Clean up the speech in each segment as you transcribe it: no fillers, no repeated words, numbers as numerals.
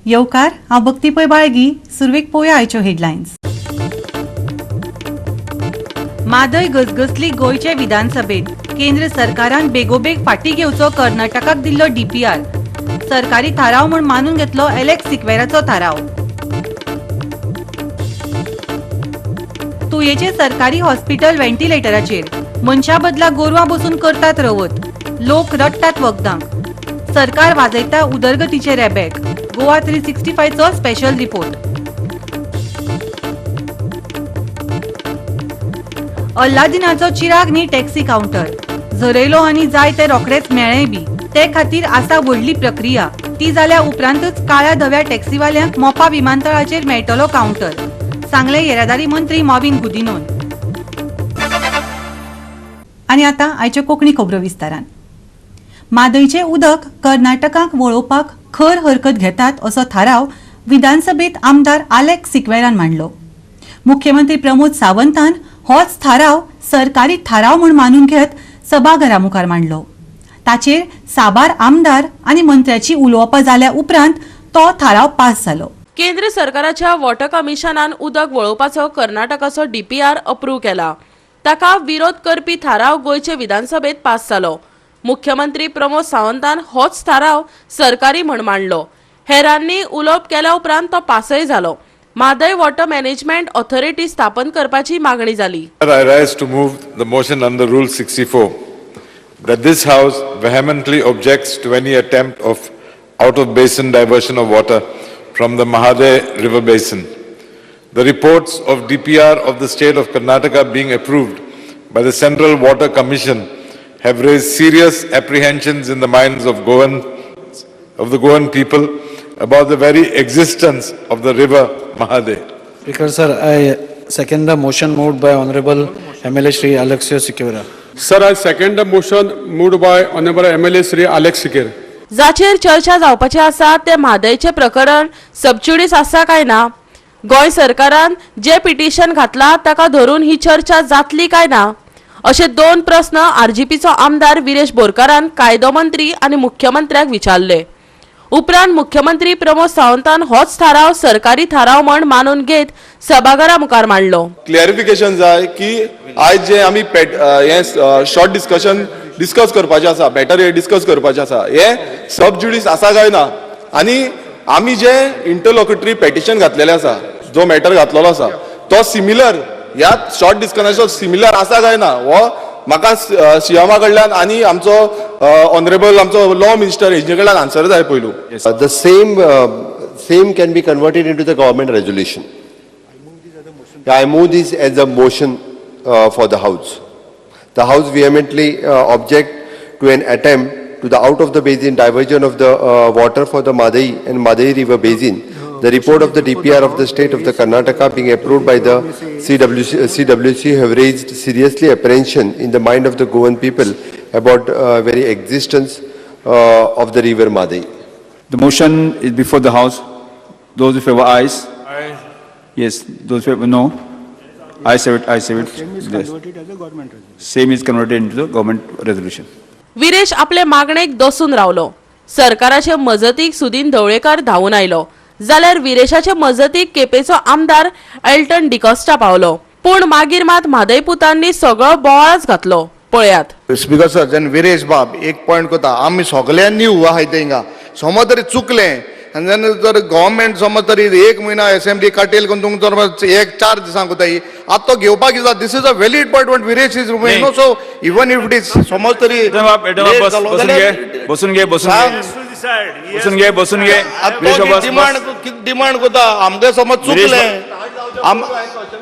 येवकार, हांव भक्ती पै बाळगी. सुरवेक पळोवया आयच्यो हेडलायन्स. म्हादय गजगजली गोंयचे विधानसभेत. केंद्र सरकारान बेगोबेग फाटी घेवचो कर्नाटकाक दिल्लो डीपीआर. सरकारी थाराव म्हूण मानून घेतलो एलेक्स सिक्वेराचो थाराव. तुयेचे सरकारी हॉस्पिटल व्हेंटिलेटराचेर. मनशा बदला गोरवां बसून करतात रवत. लोक रडटात वखदांक. सरकार वाजयता उदरगतीचे रेबॅक. गोवा 365चो स्पेशल रिपोर्ट. अल्लादिनाचो चिराग न्ही टॅक्सी कावंटर. झरयलो आनी जाय ते रोखडेच मेळ्ळेंय बी. ते खातीर आसा व्हडली प्रक्रिया. ती जाल्या उपरांतच काळ्या धव्या टॅक्सीवाल्यांक मोपा विमानतळाचेर मेळटलो कावंटर, सांगले येरादारी मंत्री मॉविन गुदिनोन. आनी आतां आयच्यो कोंकणी खबरो विस्तारान. म्हादयचें उदक कर्नाटकाक वळोवपाक खर हरकत घेतात असो थाराव विधानसभेत आमदार आलेक्स सिक्वेरान मांडलो. मुख्यमंत्री प्रमोद सावंतान होच थाराव सरकारी थाराव म्हूण मानून घेत सभाघरा मुखार मांडलो. ताचेर साबार आमदार आनी मंत्र्याची उलोवपां जाल्या उपरांत तो थाराव पास जालो. केंद्र सरकाराच्या वॉटर कमिशनान उदक वळोवपाचो कर्नाटकाचो डीपीआर अप्रूव्ह केला. ताका विरोध करपी थाराव गोंयचे विधानसभेत पास जालो. मुख्यमंत्री प्रमोद सावंतान होच थाराव सरकारी म्हण मांडलो. हेरांनी उलोवप केल्या उपरांत तो पासय जालो. म्हादय वॉटर मॅनेजमेंट ऑथॉरिटी स्थापन करपाची मागणी जाली. I rise to move the motion under Rule 64 that this House vehemently objects to any attempt of out-of-basin diversion of water from the Mhadei River Basin. The reports of DPR of the state of Karnataka being approved by the Central Water Commission have raised serious apprehensions in the minds of the Goan people about the very existence of the river Mhadei. Speaker sir, I second the motion moved by Honorable MLA Shri Alexio Sequeira. Sir, I second the motion moved by Honorable MLA Sri Alex Sequeira. जाचेर चर्चा जावपाची आसा ते म्हादयचें प्रकरण सबज्युडीस आसा काय ना, गोंय सरकारान जे पिटिशन घातला ताका धरून ही चर्चा जातली काय ना, अशे दोन प्रस्न आरजीपीचो आमदार विरेश बोरकारान कायदो मंत्री आनी मुख्यमंत्र्याक विचारले. उपरांत मुख्यमंत्री प्रमोद सावंतान होच थाराव सरकारी थाराव म्हण मानून घेत सभाघरा मुखार मांडलो. क्लॅरिफिकेशन जाय की आयज जे आमी पेट हें शॉर्ट डिस्कशन डिस्कस करपाचें आसा, मॅटर हे डिस्कस करपाचें आसा, हें सब ज्युडीस आसा काय ना आनी आमी जे इंटरलॉक्युटरी पेटिशन घातलेलें आसा, जो मॅटर घातलेलो आसा तो सिमिलर ह्या शॉर्ट डिस्कशनाचो सिमिलर आसा काय ना, हो म्हाका सीएमा कडल्यान आनी आमचो ऑनरेबल आमचो लॉ मिनिस्टर हेजे कडल्यान आन्सर जाय पयलू. The same can be converted into the government resolution. Yeah, I move this as a motion for the House. The House vehemently object to an attempt to the out of the basin diversion of the water for the Mhadei and Mhadei River Basin. The report of the DPR of the state of the Karnataka being approved by the CWC have raised seriously apprehension in the mind of the Goan people about very existence of the river Mhadei. The motion is before the House. Those in favor, ayes. Aye. Yes, those in favor, no. Ayes have it, ayes have it. Yes. Same is converted into the government resolution. Viresh आपले मागणेक दसून रावलो. सरकाराचे मजतीक सुदीन ढवळेकार धांवून आयलो, जाल्यार विरेशाचे मजतीक केपेचो आमदार Elton D'Costa पावलो. पूण मागीर मात म्हादय पुतांनी सगळो बोवाळच घातलो. पळयात. स्पीकर सर, जेन्ना विरेश बाब एक पॉयंट करता, आमी सगळ्यांनी आहाय ते हिंगा, समज तरी चुकलें आनी जेन्ना जर गव्हर्मेंट समज तरी एक म्हयनो असेंब्ली काटेल करून तुमकां जर एक चार दिसांक कोताय, आतां तो घेवपाक जाता. This is a valid point what Viresh is no. So even if it is समज तरी एल्टन बाब, एल्टन बाब, late बस, जालो बसून जाल्यार घे, बसून घे, बसून घे. सांग. बसून घे, बसून घे. विरेश बाब, बस, डिमांड बस. डिमांड करता, आमगे समज विरेश चुकलें,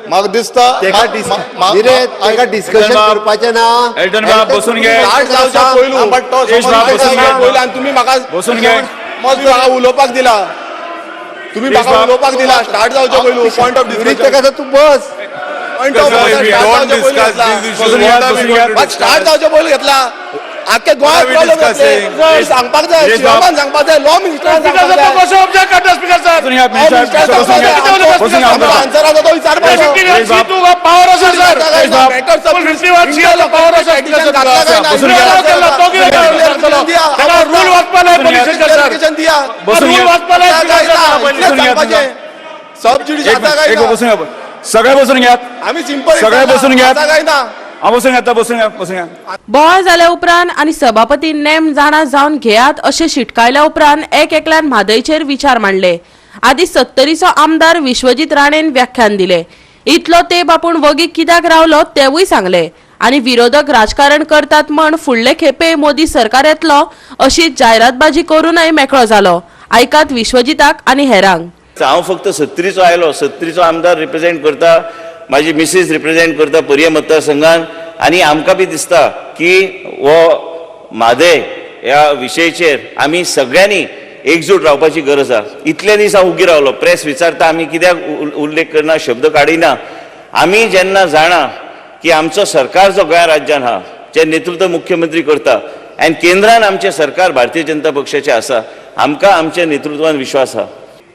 म्हाका दिसता तेका तेका डिस्कशन बाब, करपाचें ना. एल्टन बाब, बसून घे. स्टार्ट जावच्या पयलू, बट तो विरेश बाब, बसून घे. पयलू आनी तुमी म्हाका बसून घे. तुम्ही म्हाका उलोवपाक दिला, तुम्ही विरेश म्हाका बाब. उलोवपाक दिला स्टार्ट जावच्या पयलू पॉयंट ऑफ विरीत डिस्कशन. तेका सांग, तूं बस. Point of If we don't discuss these issues, बसून घ्या, what are we बसून going घ्या. to start जावच्या पयलू घेतला. आख्खे गोंयांत प्रॉब्लेम येतले. सांगपाक जाय, सीएमान सांगपाक जाय, लॉ मिनिस्टरान सांगपाक जाय. कसो ऑब्जेक्ट काडटा स्पीकर सर? आन्सर आसा तो विचारपाक. पावर आसा सर, पावर आसा. रूल वाचपा जाय पोलीस, रूल वाचपा जाय. सब ज्युडिस आसा काय ना? बसून घ्या, सगळे बसून घ्यात. आमी सिंपल सगळे बसून घेयात. आसा काय ना? हांव बसून घेता, बसून घ्या, बसून घ्या. बोवाळ जाल्या उपरांत आनी सभापती नेम जाणा जावन घेयात अशें शिटकायल्या उपरांत एक एकल्यान म्हादयचेर विचार मांडले. आदी सत्तरीचो आमदार विश्वजीत राणेन व्याख्यान दिले. इतलो तेंप आपूण वगी कित्याक रावलो तेवूय सांगले आनी विरोधक राजकारण करतात म्हण फुडले खेपे मोदी सरकार येतलो अशी जायरातबाजी करूनय मेकळो जालो. आयकात विश्वजीताक आनी हेरांक. हांव फक्त सत्तरीचो आयलो, सत्तरीचो आमदार रिप्रेझेंट करता, म्हाजी मिसीस रिप्रेझेंट करता पर्ये मतदारसंघान आनी आमकां बी दिसता की हो म्हादय ह्या विशयाचेर आमी सगळ्यांनी एकजूट रावपाची गरज आसा. इतले दीस हांव उगी रावलो, प्रेस विचारता आमी कित्याक उल्लेख करना, शब्द काडिना. आमी जेन्ना जाणा की आमचो सरकार जो गोंया राज्यान आहा, जें नेतृत्व मुख्यमंत्री करता आनी केंद्रान आमचें सरकार भारतीय जनता पक्षाचें आसा, आमकां आमच्या नेतृत्वान विश्वास आहा.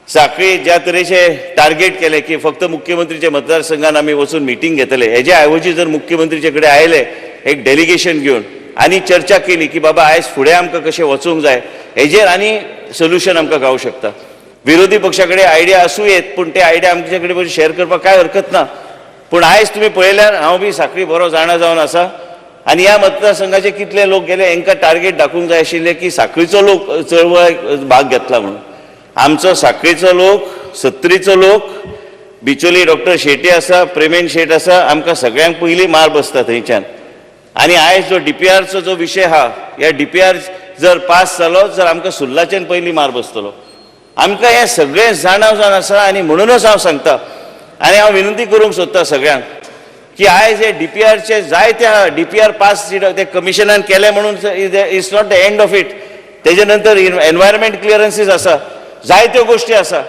साखळी ज्या तरेचे टार्गेट केले की फक्त मुख्यमंत्रीच्या मतदारसंघान आमी वचून मिटींग घेतले, हेजे ऐवजी जर मुख्यमंत्रीचे कडेन आयले एक डेलिगेशन घेवन आनी चर्चा केली की बाबा आयज फुडें आमकां कशें वचूंक जाय हेजेर आनी सोल्युशन आमकां गावूं शकता. विरोधी पक्षा कडेन आयडिया आसूं येत, पूण ते आयडिया आमचे कडेन शेअर करपाक कांय हरकत ना. पूण आयज तुमी पळयल्यार हांव बी साखळी बरो जाणा जावन आसा आनी ह्या मतदारसंघाचे कितले लोक गेले हेंकां टार्गेट दाखोवंक जाय आशिल्लें की साखळीचो लोक चळवळ भाग घेतला म्हणून. आमचो साखळीचो लोक, सत्तरीचो लोक, बिचोली डॉक्टर शेटी आसा, प्रेमेन शेट आसा, आमकां सगळ्यांक पयलीं मार बसता थंयच्यान. आनी आयज जो डीपीआरचो जो विशय आहा, ह्या डीपीआर जर पास जालो जर आमकां सुर्लाच्यान पयलीं मार बसतलो. आमकां हें सगळें जाणा जावन आसा आनी म्हणूनच हांव सांगता आनी हांव विनंती करूंक सोदता सगळ्यांक की आयज हे डीपीआरचे जायते आहा, डीपीआर पास ते कमिशनान केलें म्हणून it's not the end of it. तेजे नंतर एनवायरमेंट क्लियरन्सीस आसा, जायत्यो गोश्टी आसा.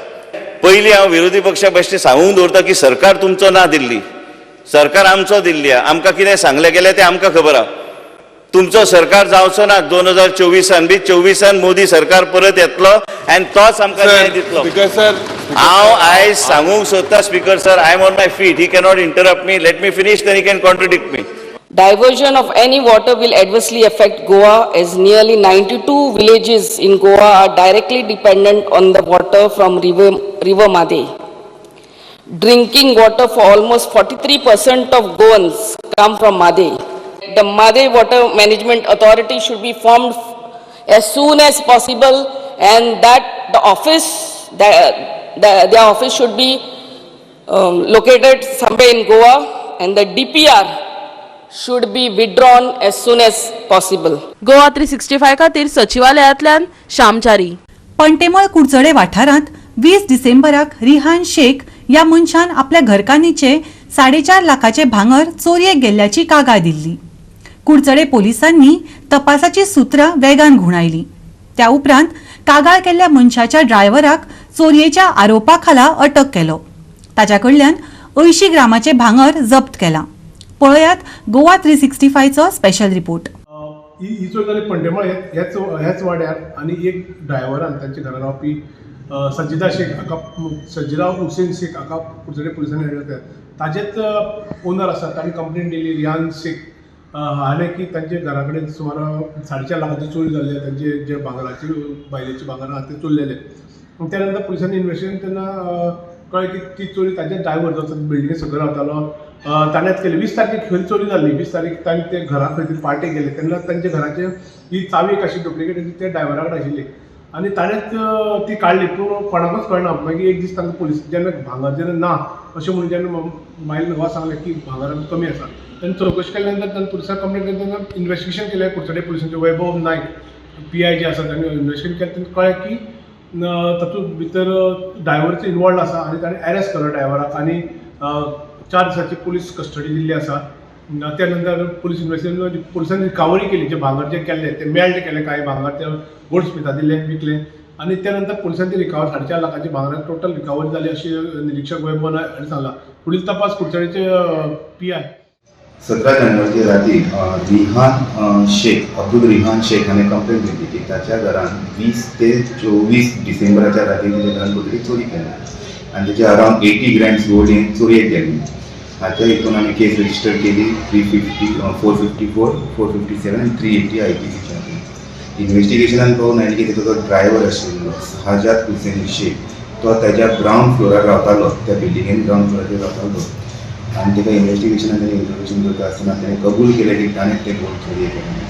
पयलीं हांव विरोधी पक्षा बेश्टें सांगूंक दवरता की सरकार तुमचो ना दिल्ली, सरकार आमचो दिल्ली आहा. आमकां कितें सांगलें गेलें तें आमकां खबर आहा. तुमचो सरकार जावचो ना 2024 बी, 24 मोदी सरकार परत येतलो आनी तोच आमकां न्याय दितलो. हांव आयज सांगूंक सोदता speaker sir, I am on my feet, he cannot interrupt me, let me finish, then he can contradict me. Diversion of any water will adversely affect Goa, as nearly 92 villages in Goa are directly dependent on the water from River Mhadei. Drinking water for almost 43% of Goans come from Mhadei. The Mhadei Water Management Authority should be formed as soon as possible, and that the office, their office should be located somewhere in Goa, and the DPR should be withdrawn as soon as possible. Goa 365 खातीर सचिवालयांतल्यान श्यामचारी. पणटेमळ कुडचडे वाठारांत 20 डिसेंबराक रिहान शेख ह्या मनशान आपल्या घरकान्नीचे 4.5 लाखाचे भांगर चोरयेक गेल्ल्याची कागाळ दिल्ली. कुडचडे पोलिसांनी तपासाची सुत्रां वेगान घुंवडायली. त्या उपरांत कागाळ केल्ल्या मनशाच्या ड्रायव्हराक चोरयेच्या आरोपा खाला अटक केलो. ताच्या कडल्यान 80 ग्रामाचे भांगर जप्त केलां. पळयात गोवा 365चो स्पेशल रिपोर्ट. ही चोरी जाली पंडेमळ ह्याच ह्याच वाड्यार आनी एक ड्रायव्हरान तांच्या घरा रावपी सजिदा शेख हाका, सजिदा हुसेन शेख हाका कुडचडे पुलिसांनी अरेस्ट. ताजेच ओनर आसात, तांणी कंप्लेन दिली रियान शेख हाणें की तांच्या घरा कडेन सुमार 4.5 लाखाची चोरी जाल्ली, तांचे जे भांगराची बायलेची भांगरां आहा ते चोरलेले. त्या नंतर पुलिसांनी इन्वेस्टिगेशन तेन्ना कळ्ळें की ती चोरी ताजे ड्रायव्हर जो बिल्डिंगे सकयल रावतालो ताणेंच केली. 20 तारखेक खरी चोरी जाल्ली. 20 तारीख तांणी ते घरा खंय तरी पार्टेक गेले तेन्ना तांच्या घराचे ही चावी एक अशी डुप्लिकेट आशिल्ली, त्या ड्रायव्हरा कडेन आशिल्ली आनी ताणेंच ती काडली. पूण कोणाकूच कळना. मागीर एक दीस तांकां पुलीस जेन्ना भांगर जेन्ना ना अशें म्हणून जेन्ना बायलेन घोवा सांगलें की भांगर कमी आसा, तेन्ना चवकशी केल्या नंतर तांणी पुलिसांक कंप्लेन केली. तेन्ना इन्वेस्टिगेशन केलें कुडचडे पुलिसांचे वैभव नायक PI जे आसा तांणी इन्वेस्टिगेशन केलें. तेन्ना कळ्ळें की तातूंत भितर ड्रायव्हरचो इनवॉल्ड आसा आनी ताणें अरेस्ट केलो ड्रायव्हराक आनी 4 दिसांची पुलीस कस्टडी दिल्ली आसा. त्या नंतर पुलीस इन्वेस्टिगेशन पुलिसांनी रिकवरी केली, जे भांगर जे केल्ले ते मेल्ट केले, कांय भांगर ते गोल्ड स्मिथा दिले विकले आनी त्या नंतर पुलिसांनी रिकवर 4.5 लाखाची भांगरां टोटल रिकवरी जाली अशी निरीक्षक वैभव नायक हांणी सांगलां. फुडील तपास कुडचडेचे PI. 17 जानेवारीच्या राती रिहान शेख, अब्दुल रिहान शेख हाणें कंप्लेन दिली की ताच्या घरान 20 ते 24 डिसेंबराच्या राती ताच्या घरान कोणतरी चोरी केल्या आनी तेचे अरावंड 80 ग्रॅम्स गोल्ड हे चोरयेक गेल्ली. हाच्या हितून आमी केस रजिस्टर केली 350, 454, 457 आनी 380 IPCच्या. इन्व्हेस्टिगेशनान कळून आयलें की तेचो जो ड्रायव्हर आशिल्लो सहाजाद हुसेन शेख तो ताच्या ग्रावंड फ्लोरार रावतालो, त्या बिल्डिंगेन ग्रावंड फ्लोराचेर रावतालो आनी ताका इन्व्हेस्टिगेशनान ताणें इंट्रोगेशन करता आसतना ताणें कबूल केलें की ताणें तें गोल्ड चोरयेक केलें.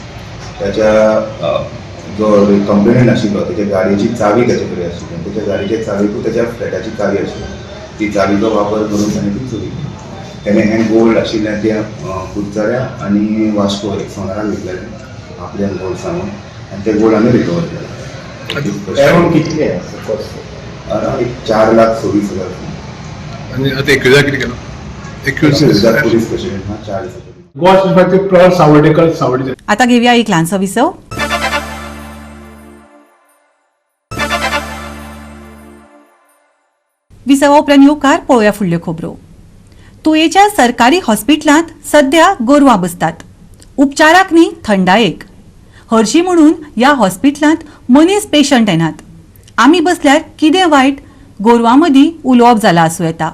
ताच्या जो कंप्लेनंट आशिल्लो ताच्या गाडयेची चावी ताचे कडेन आशिल्ली आनी ताच्या गाडयेच्या चावेकूच ताच्या फ्लॅटाची चावी आशिल्ली. ती चावीचो वापर करून ताणें ती चोरी केली. ताणें हें गोल्ड आशिल्लें तें कुडचड्या आनी वास्को एक सोनाराक विकलेलें आपलें गोल्ड सांगून आनी तें गोल्ड आमी रिकवर केलां. अरावंड कितले आसा कॉस्ट? अरावंड एक 4,26,000. आनी आतां एक्युजार कितें केलो? एक्युजार पुलीस स्टेशन 4 दिसां. गोवा प्रॉड सावर्डेकर सावर्डे. आता घेऊया एक ल्हानसो विसव. विसवा उपरांत येवकार पळोवया फुडल्यो खबरो. तुयेच्या सरकारी हॉस्पिटलांत सध्या गोरवां बसतात, उपचाराक न्ही थंडायेक. हरशी म्हणून ह्या हॉस्पिटलांत मनीस पेशंट येनात. आमी बसल्यार कितें वायट गोरवां मदीं उलोवप जालां आसूं येता.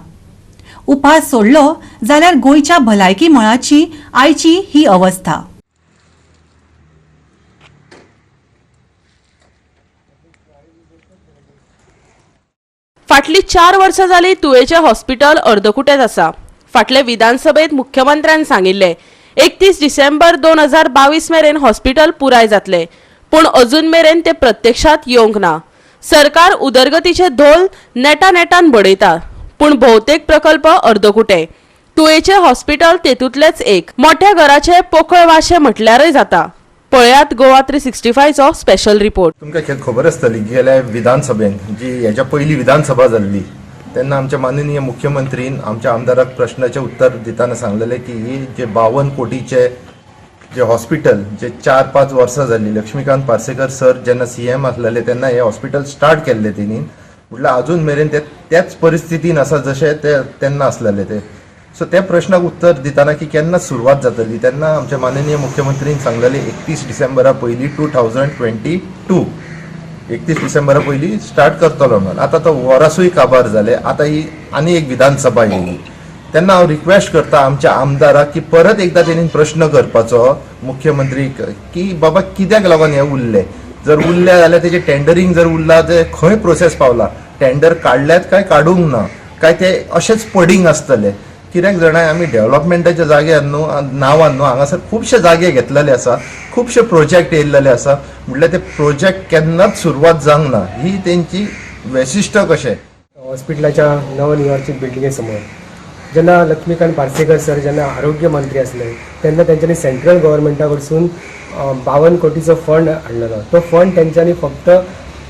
उपास सोडलो जाल्यार गोंयच्या भलायकी मळाची आयची ही अवस्था. फाटली 4 वर्सां जाली तुयेचें हॉस्पिटल अर्दकुटेच आसा. फाटले विधानसभेत मुख्यमंत्र्यान सांगिल्लें 31 डिसेंबर 2022 मेरेन हॉस्पिटल पुराय जातलें, पूण अजून मेरेन ते प्रत्यक्षात येवंक ना. सरकार उदरगतीचे धोल नेटा नेटान बडयता, पूण भोवतेक प्रकल्प अर्दकुटे. तुयेचें हॉस्पिटल तेतूंतलेच एक. मोठ्या घराचे पोकळ वाशे म्हटल्यारय जाता. पळयात गोवा 365चो स्पेशल रिपोर्ट. तुमकां खबर आसतली गेल्या विधानसभेन जी हेच्या पयली विधानसभा जाल्ली तेन्ना आमच्या माननीय मुख्यमंत्रीन आमच्या आमदाराक प्रश्नाचें उत्तर दितना सांगलेलें की ही जे 52 कोटीचे जे हॉस्पिटल जे 4-5 वर्सां जाल्ली, लक्ष्मीकांत पार्सेकर सर जेन्ना CM आसलेले तेन्ना हे हॉस्पिटल स्टार्ट केल्ले तेणी, म्हटल्यार अजून मेरेन ते त्याच परिस्थितीन आसा जशें ते तेन्ना आसलेले ते. सो त्या प्रश्नाक उत्तर दितना की केन्ना सुरवात जातली तेन्ना आमच्या माननीय मुख्यमंत्रीन सांगलेले 31 डिसेंबरा पयलीं 2022 31 डिसेंबरा पयलीं स्टार्ट करतलो म्हणून. आतां तो वरासूय काबार जाले. आतां ही आनी एक विधानसभा येयली तेन्ना हांव रिक्वेस्ट करता आमच्या आमदाराक की परत एकदां तेणी प्रश्न करपाचो मुख्यमंत्रीक की बाबा कित्याक लागून हें उरलें, जर उरलें जाल्यार तेजें टेंडरींग जर उरलां तें खंय प्रोसेस पावला, टेंडर काडल्यात काय काडूंक ना, काय ते अशेंच पडींग आसतलें. कित्याक जाणा आमी डेव्हलपमेंटाच्या जाग्यार न्हू नांवान न्हू हांगासर खुबशे जागे घेतलेले आसा, खुबशे प्रोजेक्ट येयल्लेले आसा, म्हटल्यार ते प्रोजेक्ट केन्नाच सुरवात जावंक ना. ही तेंची वैशिश्ट कशें. हॉस्पिटलाच्या नवनिर्वाचित बिल्डिंगे समोर जेन्ना लक्ष्मीकांत पार्सेकर सर जेन्ना आरोग्य मंत्री आसले तेन्ना तेंच्यांनी सेंट्रल गव्हर्मेंटा कडसून 52 कोटीचो फंड हाडलेलो. तो फंड तेंच्यांनी फक्त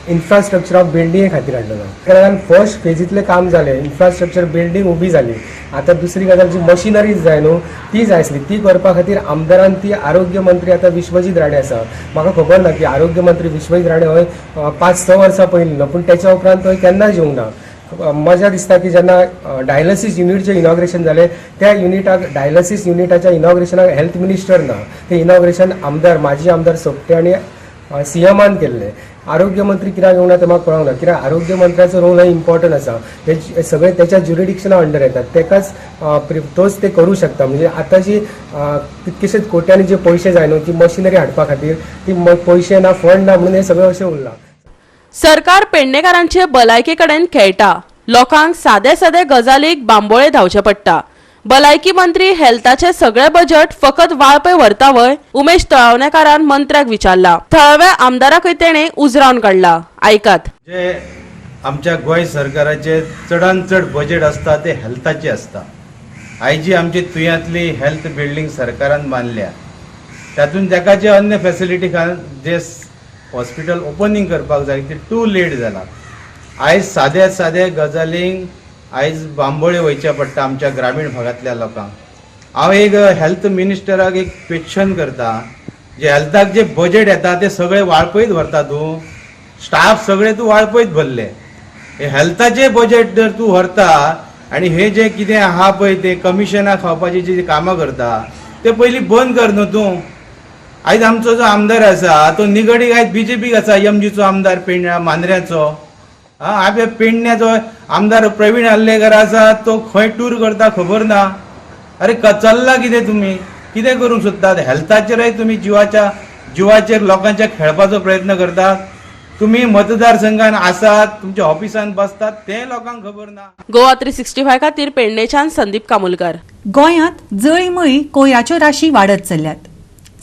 इन्फ्रास्ट्रक्चर ऑफ बिल्डिंगे खातीर हाडलेलो. कारण फर्स्ट फेजींतलें काम जालें, इन्फ्रास्ट्रक्चर बिल्डींग उबी जाली. आतां दुसरी गजाल जी मशिनरीज जाय न्हू ती जाय आसली, ती करपा खातीर आमदारान ती आरोग्य मंत्री आतां विश्वजीत राणे आसा. म्हाका खबर ना की आरोग्य मंत्री विश्वजीत राणे हो 5-6 वर्सां पयलीं न्हू, पूण तेच्या उपरांत तो केन्नाच येवंक ना. मजा दिसता की जेन्ना डायलिसीस युनिटचें इनॉग्रेशन जालें त्या युनिटाक डायलिसीस युनिटाच्या इनॉग्रेशनाक हेल्थ मिनिस्टर ना, तें इनॉग्रेशन आमदार माजी आमदार सोपटे आनी CMआन केल्लें. आरोग्य मंत्री कित्याक येवंक ना तें म्हाका कळोंक ना, कित्याक आरोग्य मंत्र्याचो रोल हो इम्पॉर्टंट आसा. हे सगळे तेच्या ज्युरिडिक्शना अंडर येतात, तेकाच तोच ते करूं शकता. म्हणजे आतां जी कितकेशेच कोट्यांनी जे पयशे जाय न्हू ती मशिनरी हाडपा खातीर ती पयशे ना, फंड ना म्हणून हे सगळें अशें उरलां. सरकार पेडणेकारांचे भलायके कडेन खेळटा. लोकांक सादे सादे गजालीक बांबोळे धांवचें पडटा. भलायकी मंत्री हेल्थाचे सगळे बजेट फकत वाळपय व्हरता व्हय? उमेश तळावणेकारान मंत्र्याक विचारला. थळाव्या आमदाराकय तेणे उजरावन काडला. आयकात. जे आमच्या गोंय सरकाराचे चडान चड बजेट आसता ते हेल्थाचे आसता. आयजी आमची तुयांतली हेल्थ बिल्डींग सरकारान बांदल्या तातूंत ताका जे अन्य फॅसिलिटी जे हॉस्पिटल ओपनींग करपाक जाय ते टू लेट जाला. आयज साद्या साद्या गजालींक आयज बांबोळे वयचें पडटा आमच्या ग्रामीण भागांतल्या लोकांक. हांव एक हेल्थ मिनिस्टराक एक क्वेश्चन करता, जे हेल्थाक जे बजेट येता ते सगळे वाळपयत व्हरता तूं, स्टाफ सगळे तूं वाळपयत भरले, हे हेल्थाचे बजेट जर तूं व्हरता आनी हे जे कितें आहा पळय ते कमिशनां खावपाची जी कामां करता, ते पयलीं बंद कर न्हू तूं. आयज आमचो जो आमदार आसा तो निगडीक आयज बीजेपीक आसा, एमजीचो आमदार पेडण्या मांद्र्याचो. आयज पेडण्याचो आमदार प्रवीण आर्लेकर आसा तो खंय टूर करता खबर ना. अरे चल्ला कितें, तुमी कितें करूंक सोदतात? हेल्थाचेरय तुमी जिवाचेर लोकांच्या खेळपाचो प्रयत्न करतात. तुमी मतदारसंघान आसात, तुमच्या ऑफिसान बसतात, तें लोकांक खबर ना. गोवा 365 खातीर पेडणेच्यान संदीप कामुलकार. गोंयांत जळीमळी कोयराच्यो राशी वाडत चल्ल्यात.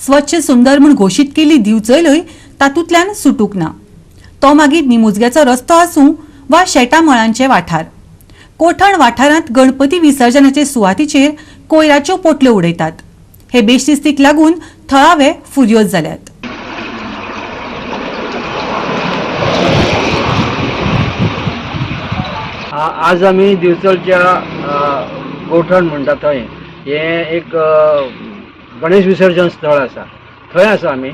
स्वच्छ सुंदर म्हूण घोशीत केल्ली दिवचलय तातूंतल्यान सुटूंक ना. तो मागीर निमुजग्याचो रस्तो आसूं वा शेटा मळांचे वाठार. कोठण वाठारांत गणपती विसर्जनाचे सुवातीचेर कोयराच्यो पोटल्यो उडयतात. हे बेशिस्तीक लागून थळावे फुर्योज जाल्यात. आज आमी दिवचलच्या गोठण म्हणटा थंय हें एक गणेश विसर्जन स्थळ आसा, थंय आसा आमी.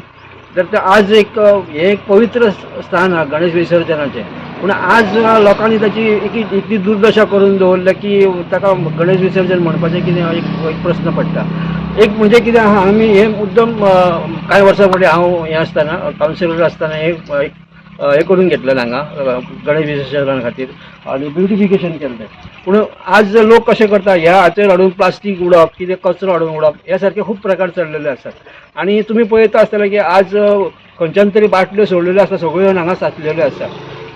तर आज एक हें एक पवित्र स्थान आहा गणेश विसर्जनाचें, पूण आज लोकांनी ताची इतली दुर्दशा करून दवरल्या की ताका गणेश विसर्जन म्हणपाचें कितें एक प्रस्न पडटा. एक म्हणजे कितें आहा, आमी हें मुद्दम कांय वर्सां फाटीं हांव हें आसतना कावन्सिलर आसतना एक हें करून घेतलेलें हांगा गणेश विसर्जना खातीर आनी ब्युटिफिकेशन केल्लें. पूण आज लोक कशें करता, ह्या हाचेर हाडून प्लास्टीक उडोवप, कितें कचरो हाडून उडोवप, ह्या सारके खूब प्रकार चल्लेले आसात. आनी तुमी पळयता आसतले की आज खंयच्यान तरी बाटल्यो सोडलेल्यो आसा, सगळ्यो हांगा साचलेल्यो आसा.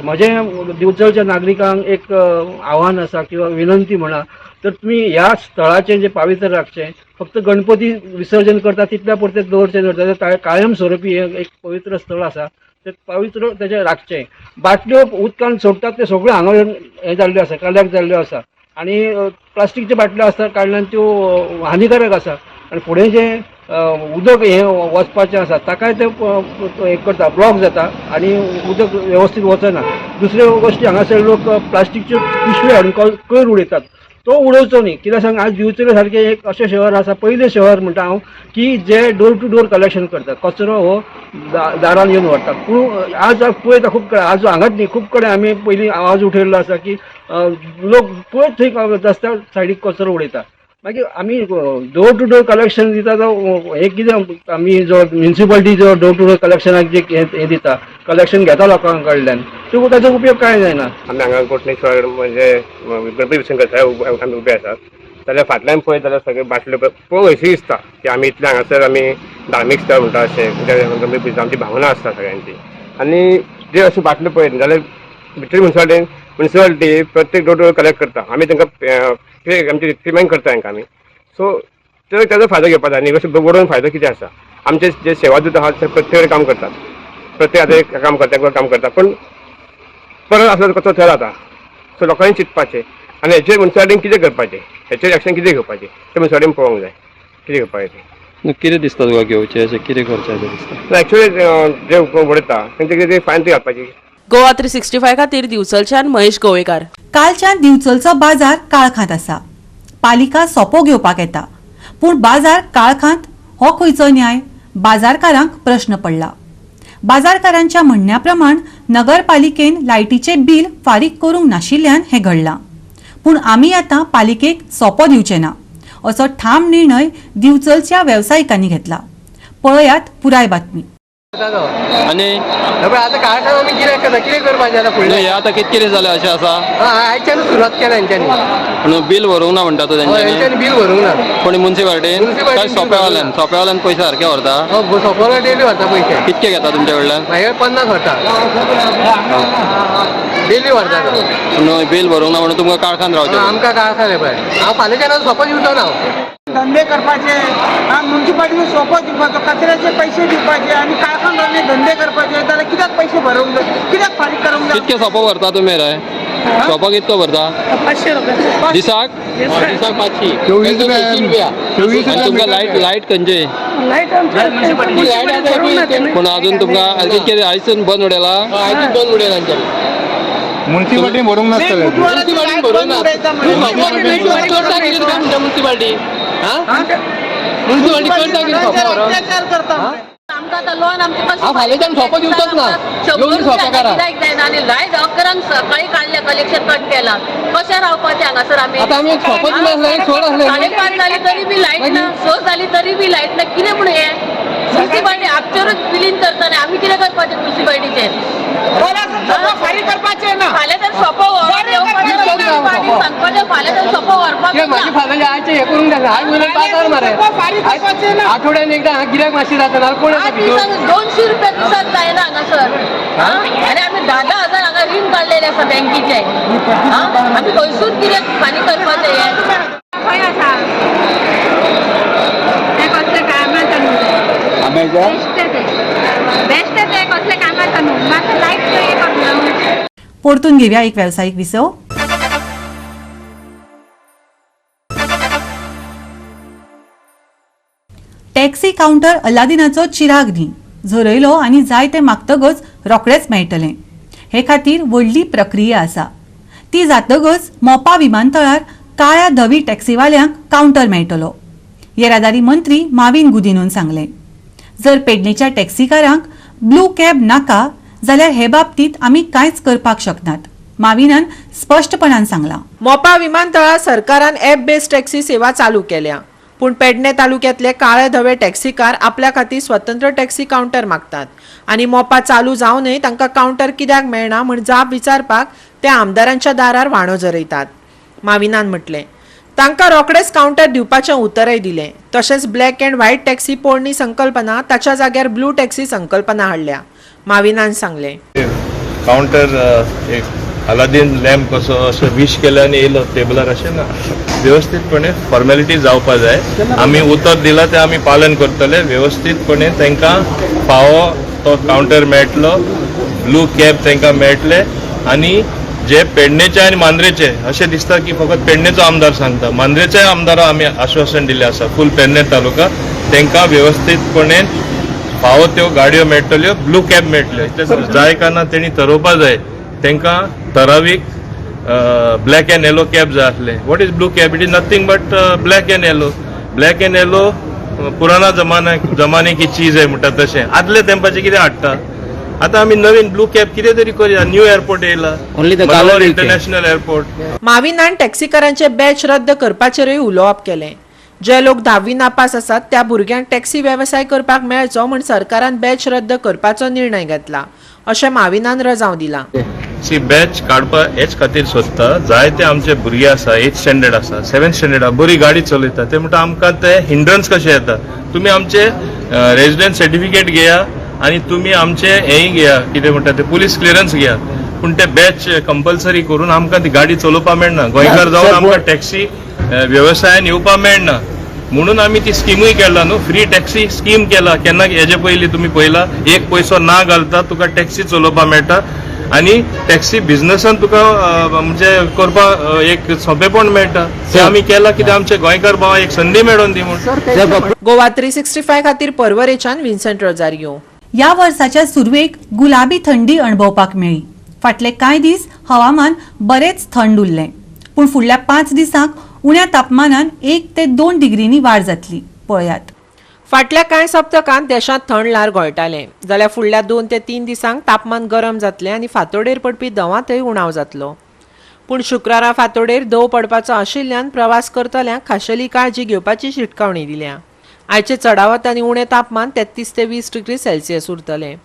म्हजें दिवचलच्या नागरिकांक एक आव्हान आसा किंवा विनंती म्हणा, तर तुमी ह्या स्थळाचें जें पावित्र्य राखचें, फक्त गणपती विसर्जन करता तितल्या पुरतें दवरचें न्हय, ताजें कायम स्वरुपी हें एक पवित्र स्थळ आसा, तें पवित्र तेजें राखचें. बाटल्यो उदकान सोडटात ते सगळ्यो हांगा हें जाल्ल्यो आसा, कलेक्ट जाल्ल्यो आसा आनी प्लास्टिकच्यो बाटल्यो आसता काडल्यान त्यो हानिकारक आसा आनी फुडें जें उदक हें वचपाचें आसा ताकाय तें हें करता, ब्लॉक जाता आनी उदक वेवस्थीत वचना. दुसऱ्यो गोश्टी हांगासर लोक प्लास्टिकच्यो पिशव्यो हाडून कोयर उडयतात, तो उडोवचो न्ही. कित्याक सांग, आज दिवचले सारकें एक अशें शहर आसा, पयलें शहर म्हणटा हांव, की जे डोर टू डोर कलेक्शन करतात, कचरो हो दारान येवन व्हरतात. पूण आज पळयता खूब कडेन, आज हांगाच न्ही खूब कडेन आमी पयलीं आवाज उठयल्लो आसा की लोक पळयत थंय रस्त्या सायडीक कचरो उडयता. मागीर आमी डोर टू डोर कलेक्शन दिता तो हें कितें, आमी जो म्युनिसिपालिटी जो डोर टू डोर कलेक्शनाक जे हें दिता, कलेक्शन घेता लोकां कडल्यान, तो ताचो उपयोग कांय जायना. आमी हांगा कोटणेश्वर म्हणजे गणपती विसर्जन करता आमी उबे आसात, जाल्यार फाटल्यान पळयत जाल्यार सगळे बाटल्यो पळोवंक अशी दिसता की आमी इतले हांगासर आमी धार्मीक स्थळ म्हणटा अशें गणपती पुजता, आमची भावना आसता सगळ्यांची. आनी जे अश्यो बाटल्यो पळयत जाल्यार भितर म्युनिसिपालिटी प्रत्येक डोर टू डोर कलेक्ट करता, आमी तांकां आमची पेमेंट करता तांकां आमी. सो ताजो फायदो घेवपाक जाय न्ही, अशें बरोवन फायदो कितें आसा? आमचे जे सेवा दूत आहात ते प्रत्येक कडेन काम करतात, प्रत्येक आतां एक काम करता, एक काम करता, पूण परत आसलो कसो थंय जाता. सो लोकांनी चिंतपाचें आनी हेचेर म्युनिसिपालिटीन कितें करपाचें, हेचेर एक्शन कितें घेवपाचें तें म्युनिसिपालिटीन पळोवंक जाय, कितें घेवपाचें तें. कितें दिसता तुका घेवचें, अशें कितें करचें अशें दिसता? एक्चुअली जे उडयता तेंचे कितें फायन ती घालपाची. गोवा 365 खातीर दिवचलच्यान महेश गोवेकार. कालच्यान दिवचलचो बाजार काळखांत आसा. पालिका सोपो घेवपाक येता, पूण बाजार काळखांत हो खंयचो न्याय? बाजारकारांक प्रश्न पडला. बाजारकारांच्या म्हणण्या प्रमाण नगरपालिकेन लायटीचें बील फारीक करूंक नाशिल्ल्यान हें घडलां, पूण आमी आतां पालिकेक सोपो दिवचे ना असो ठाम निर्णय दिवचलच्या वेवसायिकांनी घेतला. पळयात पुराय बातमी. आनी आतां काळखान आमी कितें करता, कितें करपाचें आतां फुडलें? हें आतां कितके दीस जाले अशें आसा? आयच्यान सुरवात केल्या हेंच्यांनी. पूण बील भरूंक ना म्हणटा तूं तेंच्यांनी? हेंच्यांनी बील भरूंक ना. कोणी म्युनिसिपालिटीन? काय सोंपेवाल्यान? सोंपेवाल्यान पयशे सारके व्हरता? सोंपेवाल्यान डेली व्हरता पयशे. कितके घेता तुमच्या कडल्यान? मागीर 50 व्हरता, डेली व्हरता. पूण बील भरूंक ना म्हणून तुमकां काळखान रावचें? आमकां काळखान पळय. हांव फाल्यांच्यान सोंपो दिवचो ना. धंदे करपाचे, म्युनिसिपालिटीन सोपो दिवपाचो, कचऱ्याचे पैसे दिवपाचे आनी काळखान रावन धंदे करपाचे जाल्यार कित्याक पैसे भरूंक जाय, कित्याक फारीक करूंक जाय? कितके सोपो भरता तुमी रे? सोपो कितको भरता? 500 रुपया दिसाक? दिसाक 500. 24 रुपया. तुमकां लायट लायट खंयची? लायट पूण अजून तुमकां कितके आयसून बंद उडयला? आयजून बंद उडयला तांच्यानी. म्युनिसिपालिटी भरूंक नासतलें. म्युनिसिपालिटी भरूंक ना. म्युनिसिपालिटी मुन्सिपालिटी करता कितें? अत्याचार करता. आमकां आतां लोन आमचें कशें हांव फाल्यांच्यान सोपो दिवचोच ना. शंबर येवन रुपया सोपो करा. गिरायक जायना आनी लायट अकरांक सकाळी काडलें कलेक्शन कट केलां. कशें रावपाचें हांगासर आमी? आतां आमी एक सोपो दिनासले, एक सोड आसलें. 5:30 जाली तरी बी लायट ना, 6 जाली तरी बी लायट ना. कितें म्हूण हें म्युनिसिपालिटी आमचेरूच बिलींग करताले, आमी कितें करपाचें म्युनिसिपालिटीचेर? फारीक करपाचें ना. फाल्यां तर सोपो व्हरपाक सांगपाचें, फाल्यां तर सोपो व्हरपाक. कित्याक म्हाजी फाल्यां आयचें हें करूंक जाय, आयज वयल्यान पांचार मरे. आठवड्यान एकदां हांगा गिरायक मातशें जाता नाल्यार कोण येता भितर? 200 रुपया दिसाक जायना हांगासर. आनी आमी 10,000 हांगा रीण काडलेले आसा बँकीचे. आमी खंयसून कितें फारीक करपाचें हें? खंय आसा तें कसलें कामाचो न्हू? बेश्टें तें, बेश्टें तें कसलें कामाचो न्हू. म्हाका लायट हें करना. परतून घेवया एक वेवसायीक विसव. टॅक्सी कावंटर अलादिनाचो चिराग न्ही, झरयलो आनी जाय तें मागतगच रोखडेंच मेळटलें. हे खातीर व्हडली प्रक्रिया आसा. ती जातगच मोपा विमानतळार काळ्या धवी टॅक्सीवाल्यांक कावंटर मेळटलो, येरादारी मंत्री माविन गुदिनून सांगलें. जर पेडणेच्या टॅक्सीकारांक ब्लू कॅब नाका जाल्यार हे बाबतींत आमी कांयच करपाक शकनात, माविनान स्पश्टपणान सांगलां. मोपा विमानतळार सरकारान ॲप बेस्ड टॅक्सी सेवा चालू केल्या, पूण पेडणे तालुक्यांतले काळे धवे टॅक्सीकार आपल्या खातीर स्वतंत्र टॅक्सी कावंटर मागतात आनी मोपा चालू जावनय तांकां कावंटर कित्याक मेळना म्हूण जाप विचारपाक ते आमदारांच्या दारार व्हाणो झरयतात. माविनान म्हटलें, तांकां रोखडेच कावंटर दिवपाचें उतरय दिलें. तशेंच ब्लॅक अँड व्हायट टॅक्सी पोरणी संकल्पना ताच्या जाग्यार ब्लू टॅक्सी संकल्पना हाडल्या, माविनान सांगलें. कावंटर एक अलादीन लॅम्प कसो असो वीश केलो आनी येयलो टेबलार, अशें ना. वेवस्थीतपणे फॉर्मेलिटी जावपा जाय. आमी उतर दिलां तें आमी पालन करतले. वेवस्थीतपणे तांकां फावो तो कावंटर मेळटलो, ब्लू कॅब तांकां मेळटले. आनी जे पेडणेचे आनी मांद्रेचे अशें दिसता की फकत पेडणेचो आमदार सांगता, मांद्रेच्याय आमदाराक आमी आश्वासन दिल्लें आसा, फूल पेडणे तालुका तांकां वेवस्थीतपणे फावो त्यो गाडयो मेळटल्यो, ब्लू कॅब मेळटल्यो. जाय काय ना तेणी थरोवपा जाय. तांकां ठरावीक ब्लॅक अँड येलो कॅब जाय आसले. What is blue cab? It is nothing but black and yellow. Black and yellow पुराना जमाने की चीज आहे म्हणटा तशें. आदले तेंपाचें कितें हाडटा, आतां आमी नवीन ब्लू कॅब कितें तरी करुया. न्यू एअरपोर्ट येयला, इंटरनॅशनल एअरपोर्ट. माविनान टॅक्सीकारांचे बॅच रद्द करपाचेरूय उलोवप केलें. जे लोक 10वी नापास आसात त्या भुरग्यांक टॅक्सी वेवसाय करपाक मेळचो म्हूण सरकारान बॅच रद्द करपाचो निर्णय घेतला अशें माविनान रजांव दिलां. सी बॅच काडपा हेच खातीर सोदता. जायते आमचे भुरगे आसा, 8th standard आसा, 7th standard आसा, बरी गाडी चलयता. ते म्हणटा आमकां ते हिंड्रन्स कशें येता, तुमी आमचे रेजिडंट सर्टिफिकेट घेया आनी तुमी आमचे हेंय घेया, कितें म्हणटा ते पुलीस क्लियरन्स घेया. पूण ते बॅच कंपल्सरी करून आमकां ती गाडी चलोवपाक मेळना. गोंयकार जावन आमकां टॅक्सी वेवसायान येवपाक मेळना म्हणून आमी ती स्किमूय केला न्हू, फ्री टॅक्सी स्कीम केला. केन्ना हेजे पयलीं तुमी पळयला, एक पयसो ना घालता तुका टॅक्सी चलोवपाक मेळटा आनी टॅक्सी बिझनसान तुका म्हणजे करपाक एक सोंपेपण मेळटा. तें आमी केलां कित्याक आमचे गोंयकार भावाक एक संदी मेळोवन दी म्हूण. गोवा 365 खातीर परवरेच्यान विन्सेंट रोजारियो. ह्या वर्साच्या सुरवेक गुलाबी थंडी अणभवपाक मेळ्ळी. फाटले कांय दीस हवामान बरेंच थंड उरलें, पूण फुडल्या 5 दिसांक उण्या तापमानान 1 ते 2 डिग्रींनी वाड जातली. पळयात. फाटल्या कांय सप्तकांत देशांत थंड ल्हार घोळटालें, जाल्यार फुडल्या 2 ते 3 दिसांक तापमान गरम जातलें आनी फांतोडेर पडपी दवांतय उणाव जातलो. पूण शुक्रारा फांतोडेर दव पडपाचो आशिल्ल्यान प्रवास करतल्यांक खाशेली काळजी घेवपाची शिटकावणी दिल्या. आयचे चडावत आनी उणें तापमान 33 ते 20 डिग्री सेल्सियस उरतलें.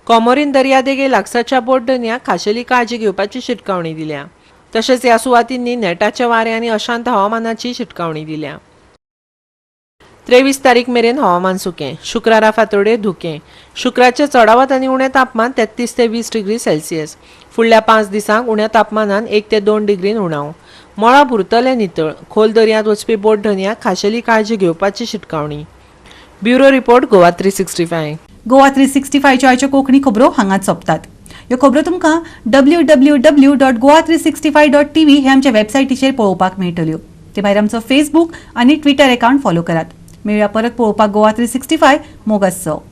कॉमोरीन दर्यादेगे लागसारच्या बोटधनयांक खाशेली काळजी घेवपाची शिटकावणी दिल्या. तशेंच ह्या सुवातींनी नेटाचे वारें आनी अशांत हवामानाची शिटकावणी दिल्या. 23 तारीख मेरेन हवामान सुकें. शुक्रारा फांतोडेर धुकें. शुक्राचें चडावत आनी उणें तापमान 33 ते 20 डिग्री सेल्सियस. फुडल्या 5 दिसांक उण्या तापमानान 1 ते 2 डिग्रीन उणाव. मळब उरतलें नितळ. खोल दर्यांत वचपी बोटधनयांक खाशेली काळजी घेवपाची शिटकावणी. Bureau report, Goa 365. Goa 365च्यो आयच्यो कोंकणी खबरो हांगाच सोंपतात. ह्यो खबरो तुमकां www.goa365.tv हे आमच्या वेबसायटीचेर पळोवपाक मेळटल्यो. ते भायर आमचो फेसबूक आनी ट्विटर एकावंट फॉलो करात. मेळया परत पळोवपाक गोवा 365. मोगासो.